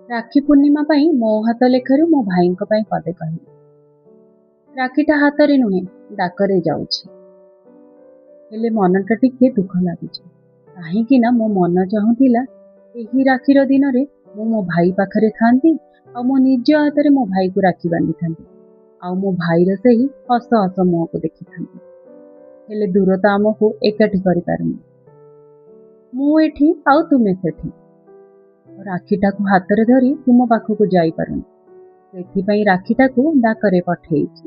ରାକ୍ଷୀ ପୂର୍ଣ୍ଣିମା ପାଇଁ ମୋ ହାତ ଲେଖାରୁ ମୋ ଭାଇଙ୍କ ପାଇଁ ପଦେ କହିବି। ରାକ୍ଷୀଟା ହାତରେ ନୁହେଁ, ଡାକରେ ଯାଉଛି। ହେଲେ ମନଟା ଟିକେ ଦୁଃଖ ଲାଗୁଛି, କାହିଁକି ନା ମୋ ମନ ଚାହୁଁଥିଲା ଏହି ରାକ୍ଷୀର ଦିନରେ ମୁଁ ମୋ ଭାଇ ପାଖରେ ଥାନ୍ତି ଆଉ ମୋ ନିଜ ହାତରେ ମୋ ଭାଇକୁ ରାକ୍ଷୀ ବାନ୍ଧିଥାନ୍ତି ଆଉ ମୋ ଭାଇର ସେହି ହସ ହସ ମୁହଁକୁ ଦେଖିଥାନ୍ତି। ହେଲେ ଦୂରତା ଆମକୁ ଏକାଠି କରିପାରୁନି। ମୁଁ ଏଠି ଆଉ ତୁମେ ସେଠି। ରାକ୍ଷୀଟାକୁ ହାତରେ ଧରି ତୁମ ପାଖକୁ ଯାଇପାରୁନି, ସେଥିପାଇଁ ରାକ୍ଷୀଟାକୁ ଡାକରେ ପଠେଇଛି।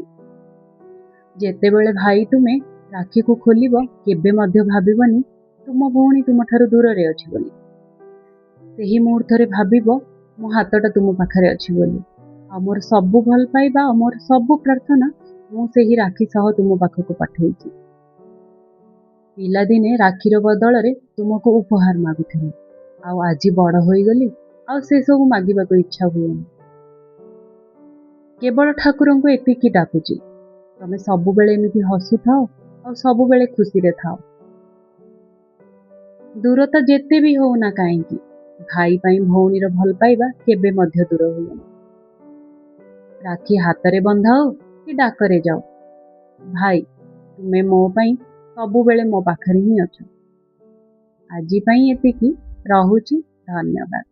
ଯେତେବେଳେ ଭାଇ ତୁମେ ରାକ୍ଷୀକୁ ଖୋଲିବ, କେବେ ମଧ୍ୟ ଭାବିବନି ତୁମ ଭଉଣୀ ତୁମଠାରୁ ଦୂରରେ ଅଛି ବୋଲି। ସେହି ମୁହୂର୍ତ୍ତରେ ଭାବିବ ମୋ ହାତଟା ତୁମ ପାଖରେ ଅଛି ବୋଲି, ଆଉ ମୋର ସବୁ ଭଲ ପାଇବା ଆଉ ମୋର ସବୁ ପ୍ରାର୍ଥନା ମୁଁ ସେହି ରାକ୍ଷୀ ସହ ତୁମ ପାଖକୁ ପଠେଇଛି। ପିଲାଦିନେ ରାକ୍ଷୀର ବଦଳରେ ତୁମକୁ ଉପହାର ମାଗୁଥିଲି, ଆଉ ଆଜି ବଡ଼ ହୋଇଗଲି ଆଉ ସେସବୁ ମାଗିବାକୁ ଇଚ୍ଛା ହୁଏନି। କେବଳ ଠାକୁରଙ୍କୁ ଏତିକି ଡାକୁଛି, ତମେ ସବୁବେଳେ ଏମିତି ହସୁଥାଅ ଆଉ ସବୁବେଳେ ଖୁସିରେ ଥାଅ। ଦୂରତା ଯେତେ ବି ହଉ ନା କାହିଁକି, ଭାଇ ପାଇଁ ଭଉଣୀର ଭଲ ପାଇବା କେବେ ମଧ୍ୟ ଦୂର ହୁଏନି। ରାକ୍ଷୀ ହାତରେ ବନ୍ଧା ହଉ କି ଡାକରେ ଯାଉ, ଭାଇ ତୁମେ ମୋ ପାଇଁ ସବୁବେଳେ ମୋ ପାଖରେ ହିଁ ଅଛ। ଆଜି ପାଇଁ ଏତିକି ରହୁଛି, ଧନ୍ୟବାଦ।